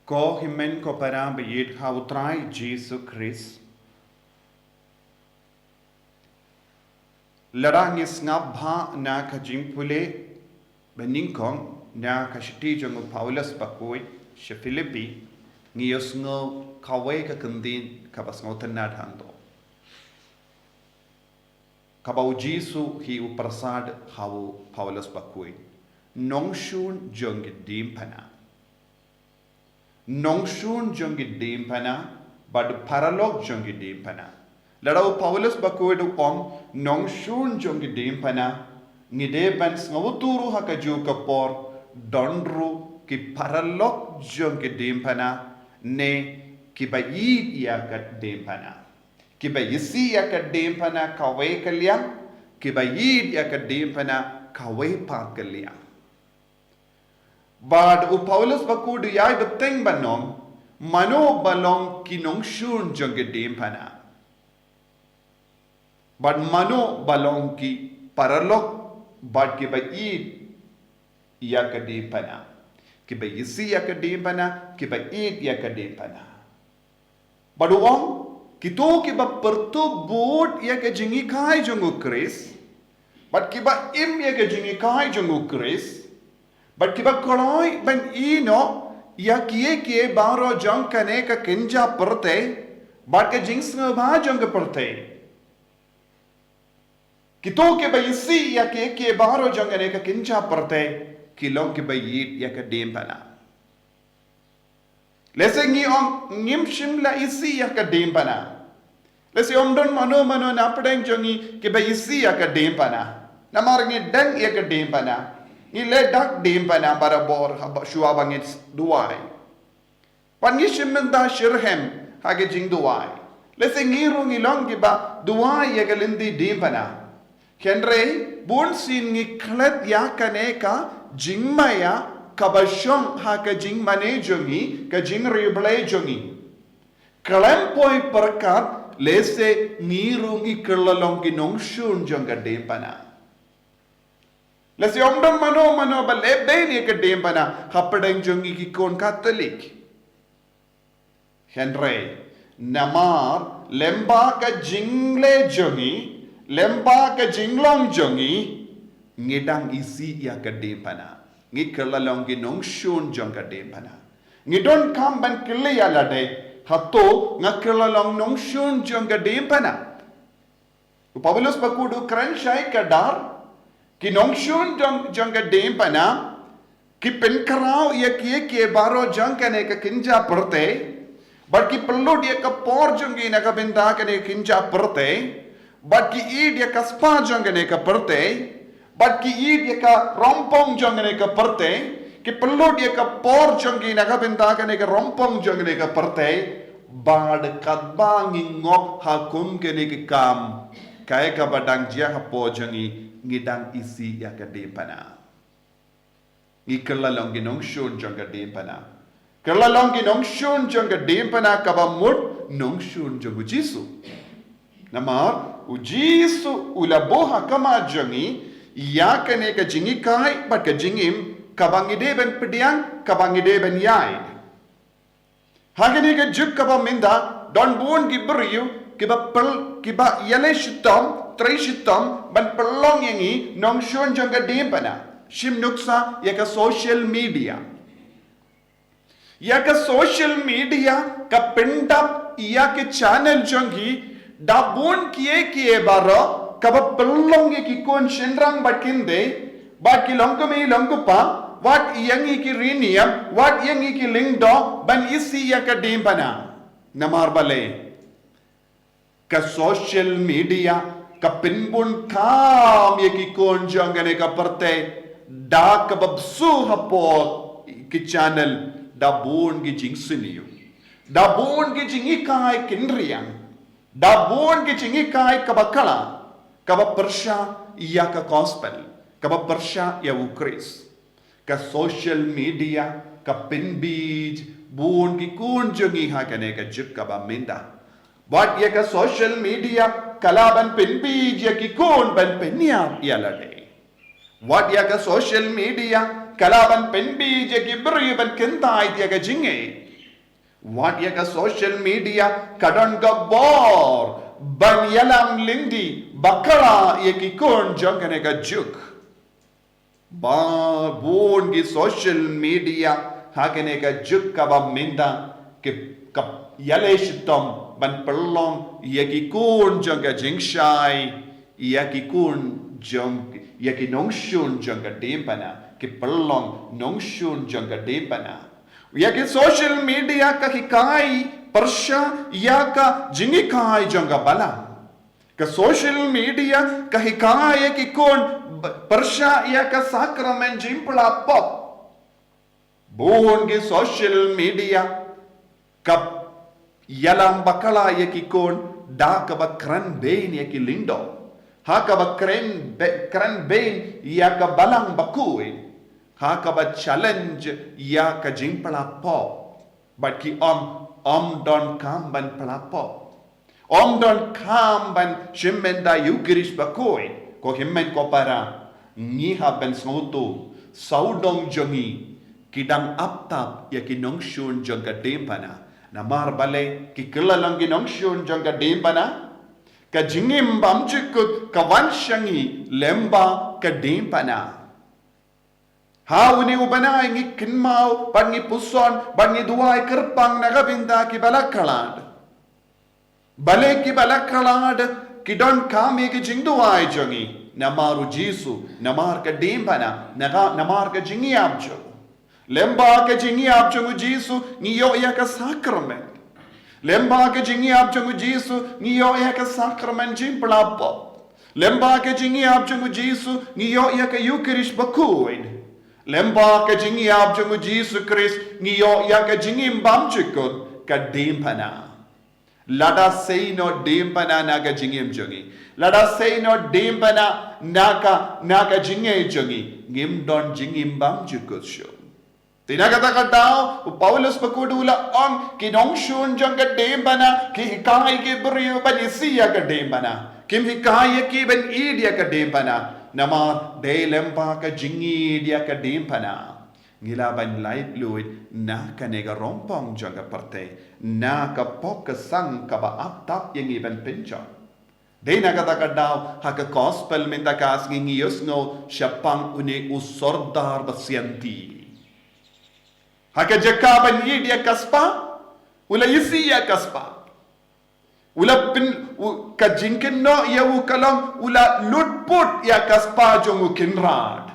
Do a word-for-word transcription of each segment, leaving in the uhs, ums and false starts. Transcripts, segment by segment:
Ko hynmen ko para ba ïeit ha u Trai Jisu Khrist. Lada ngi sngap bha na ka jingpule ba nyngkong na ka shithi jong u Paulus bakhuid sha Philippi, ngi ïohsngew kawei ka kyntien kaba sngewtynnad hangto, kaba u Jisu hi u pyrsad ha u Paulus bakhuid: nongshun jong ki diengphna. Nongshun jong ki diengphna bad paralok jong ki diengphna. Lada u Paulus bakhuid u ong nongshun jong ki diengphna, ngi dei ban sngewthuh ruh ha kajuh ka por don ruh ki paralok jong ki diengphna, ne kiba ïeit ïa ka diengphna. Kiba isih ïa ka diengphna kawei ka liang, kiba ïeit ïa ka diengphna kawei pat ka liang. Bad u Paulus bakhuid u ïai bteng ban ong mano ba long ki nongshun jong ki diengphna, bad mano ba long ki paralok bad kiba ïeit ïa ka diengphna, kiba isih ïa ka diengphna, kiba ïeit ïa ka diengphna. Bad u ong, kito kiba pyrtuh bud ïa ka jinghikai jong u Khrist, bad kiba im ïa ka jinghikai jong u Khrist, bad kiba kloi ban ïehnoh ïa kiei kiei baroh jong kane ka kynja pyrthei bad ka jingsngewbha jong ka pyrthei. Kito kiba isih ïa kiei kiei baroh jong kane ka kynja pyrthei, ki long kiba ïeit ïa ka diengphna. Lehse ngi ong ngim shym la isih ïa ka diengphna. Lehse ym don mano mano na pdeng jong ngi kiba isih ïa ka diengphna. Namar ngi deng ïa ka diengphna. Ngi leh da ka diengphna barabor haba shuwa ba ngin duwai. Bad ngi shim bynta shitrhem ha ka jingduwai. Lehse ngi ruh ngi long kiba duwai ïa ka lynti diengphna. Hynrei bunsien ngi klet ïa kane ka jingmaïa kaba shong ha ka jingmane jong ngi, ka jingriewblei jong ngi. Khlem poi pyrkhat lehse ngi ruh ngi kylla long ki nongshun jong ka diengphna. Lehse ym don mano mano ba leh bein ïa ka diengphna hapdeng jong ngi ki khun Katholik. Hynrei namar lyngba ka jingleh jong ngi, lyngba ka jinglong jong ngi, ngi dang isih ïa ka diengphna. Ngi kylla long ki nongshun jong ka diengphna. Ngi donkam ban kylli ïa lade, hato nga kylla long nongshun jong ka diengphna? U Paulus bakhuid u kren shai kdar, ki nongshun jong, jong ka diengphna ki pynkhraw ïa kiei kiei baroh jong kane ka kynja pyrthei, bad ki pynlut ïa ka por jong ki na ka bynta kane ka kynja pyrthei, bad ki ïeit ïa ka spah jong kane ka pyrthei, bad ki ïeit ïa ka rongpong jong kane ka pyrthei, ki pynlut ïa ka por jong ki na ka bynta kane ka rongpong jong kane ka pyrthei, bad katba ngi ngop ha kum kine ki kam, kaei kaba dang jia hapoh jong ngi, ngi dang isih ïa ka diengphna. Ngi kylla long ki nongshun jong ka diengphna. Kylla long ki nongshun jong ka diengphna kaba mut nongshun jong u Jisu. Namar u Jisu u la buh ha khmat jong ngi ïa kane ka jinghikai bad ka jingim kaba ngi dei ban pdiang, kaba ngi dei ban ïaid. Ha kane ka juk kaba mynta don bun ki briew kiba pyl, kiba ïaleh shitom trei shitom ban pynlong ïa ngi nongshun jong ka diengphna. Shim nuksa ïa ka social media. Ïa ka social media ka pyndap ïa ka channel jong ki da bun kiei kiei baroh kaba pynlong ïa ki khun shynrang bad kynthei bad ki longkmie longkpa, wat ïa ngi ki riewniam, wat ïa ngi ki lyngdoh ban isih ïa ka diengphna. Namar balei? Ka social media ka pynbun kam ïa ki khun jong kane ka pyrthei da kaba bsu hapoh ki channel da bun ki jingsniew, da bun ki jinghikai kynriang, da bun ki jinghikai kaba khlaiñ, kaba pyrshah ïa ka gospel, kaba pyrshah ïa u Khrist. Ka social media ka pynbiej bun ki khun jong ngi ha kane ka juk kaba mynta. Wat ïa ka social media ka lah ban pynbiej ïa ki khun ban pynïap ïa lade. Wat ïa ka social media ka lah ban pynbiej ïa ki briew ban kyntait ïa ka jingngeit. Wat ïa ka social media ka don ka bor ban ïalam lynti bakla ïa ki khun jong kane ka juk. Ba bun ki social media ha kane ka juk kaba mynta ki ka ïaleh shitom ban pynlong ïa ki khun jong ka jingshai, ïa ki khun jong, ïa ki nongshun jong ka diengphna, ki pynlong nongshun jong ka diengphna. Ïa ki social media ka hikai pyrshah ïa ka jinghikai jong ka balang. Ka social media ka hikai ïa ki khun b-, pyrshah ïa ka sakramen jingpyllait pop. Bun ki social media ka ïalam bakla ïa ki khun da kaba kren beiñ ïa ki lyngdoh, ha kaba kren be-, kren beiñ ïa ka Balang Bakhuid, ha kaba challenge ïa ka jingpyllait pop. Bad ki ong, ym don kam ban pynlait pop. Ym don kam ban shim bynta ïa u Khrist Bakhuid. Ko hynmen ko para, ngi hap ban sngewthuh, sawdong jong ngi ki dang ap tap ïa ki nongshun jong ka diengphna. Namar balei ki kylla long ki nongshun jong ka diengphna? Ka jingim bymjukut ka wan sha ngi lyngba ka diengphna. Ha une u bnai ngi kynmaw, bad ngi puson, bad ngi duwai kyrpang na ka bynta kiba la khlad. Balei kiba la khlad ki donkam ïa ka jingduwai jong ngi? Namar u Jisu, namar ka diengphna, na ka, namar ka jingïap jong u. Lyngba ka jingïap jong u Jisu ngi ïoh ïa ka sakramen. Lyngba ka jingïap jong u Jisu ngi ïoh ïa ka sakramen jingpyllait pop. Lyngba ka jingïap jong u Jisu ngi ïoh ïa ka Eukharist Bakhuid. Lyngba ka jingïap jong u Jisu Khrist ngi ïoh ïa ka jingim bymjukut ka diengphna. Lada sei noh diengphna na ka jingim jong ngi, lada sei noh diengphna na ka, na ka jingim jong ngi, ngim don jingim bymjukut shuh. Te na kata ka daw, u Paulus bakhuid u la ong, ki nongshun jong ka diengphna ki hikai ki briew ban isih ïa ka diengphna. Kim hikai ïa ki ban ïeit ïa ka diengphna. Namar dei lyngba ka jingïeit ïa ka diengphna ngi lah ban laitluid na kane ka rongpong jong ka pyrthei, na ka pop ka sang kaba ap tap ïa ngi ban pynjot. Dei na kata ka daw, ha ka gospel mynta ka sngi ngi ïohsngew shaphang une u sordar basianti. Ha ka jaka ban ïeit ïa ka spah, u la isih ïa ka spah. U la pyn, u, ka jingkynnoh ïa u ka long, u la lut put ïa ka spah jong u kynrad.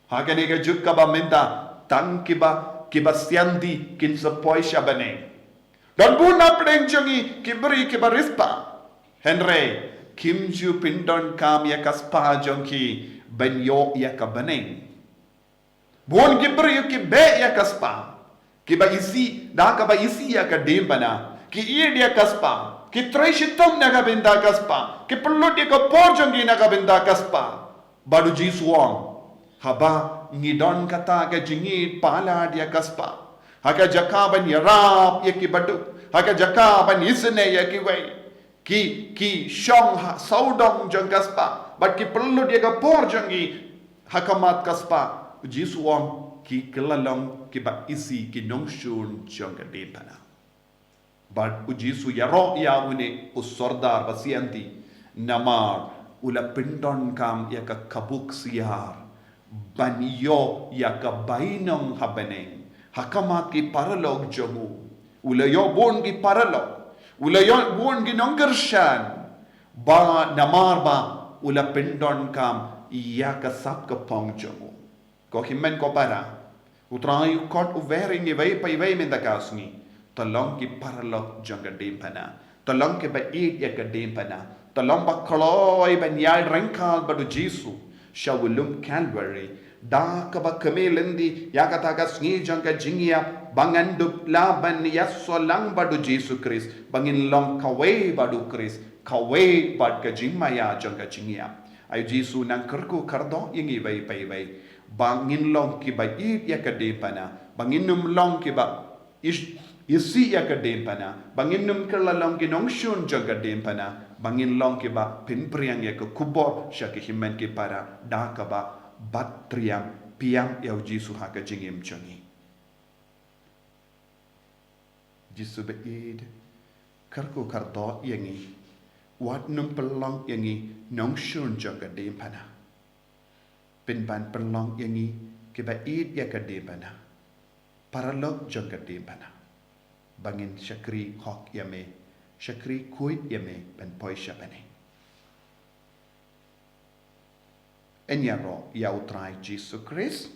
Ha kane ka juk kaba mynta, tang kiba, kiba sianti kin sa poi sha bneng. Don bun na pdeng jong ngi ki briew kiba riewspah. Hynrei kim ju pyndonkam ïa ka spah jong ki ban ïoh ïa ka bneng. Bun ki briew ki beh ïa ka spah, kiba isih, da kaba isih ïa ka diengphna, ki ïeit ïa ka spah, ki trei shitom na ka bynta ka spah, ki pynlut ïa ka por jong ki na ka bynta ka spah. Bad u Jisu u ong, haba ngi don kata ka jingïeit palat ïa ka spah, ha ka jaka ban ïarap ïa ki baduk, ha ka jaka ban isynei ïa kiwei, ki, ki shong ha sawdong jong ka spah, bad ki pynlut ïa ka por jong ki ha khmat ka spah. U Jisu u ong, ki kylla long kiba isih, ki nongshun jong ka diengphna. Bad u Jisu u ïaroh ïa une u sordar basianti, namar u la pyndonkam ïa ka kaba ksiar ban ïoh ïa ka bainong ha bneng ha khmat ki paralok jong u. U la ïoh bun ki paralok, u la ïoh bun ki nongkyrshan, ba namar ba u la pyndonkam ïa ka sap ka phong jong u. Ko hynmen ko para, u Trai u khot u wer ïa ngi iwei pa iwei mynta ka sngi. To long ki paralok jong ka diengphna. To long kiba ïeit ïa ka diengphna. To long ba kloi ban ïaid ryngkat bad u Jisu sha u lum Calvary, da kaba kmie lynti ïa kata ka sngi jong ka jingïap, ba ngan dup lah ban ïasoh lang bad u Jisu Khrist, ba ngin long kawei bad u Khrist, kawei bad ka jingmaïa jong ka jingïap. Ai u Jisu u nang kyrkhu kyrdoh ïa ngi iwei pa iwei, ba ngin long kiba ïeit ïa ka diengphna, ba ngin ym long kiba is-, isih ïa ka diengphna, ba ngin ym kylla long ki nongshun jong ka diengphna, ba ngin long kiba pynpriang ïa ka khubor sha ki hynmen ki para, da kaba bat triang, piang ïa u Jisu ha ka jingim jong ngi. Jisu ba ïeit, kyrkhu kyrdoh ïa ngi, wat nym pynlong ïa ngi nongshun jong ka diengphna. Pynban pynlong ïa ngi kiba ïeit ïa ka diengphna, paralok jong ka diengphna, ba ngin shakri hok ïa me, shakri khuid ïa me ban poi sha bneng. Yn ïaroh ïa U Trai Jisu Khrist.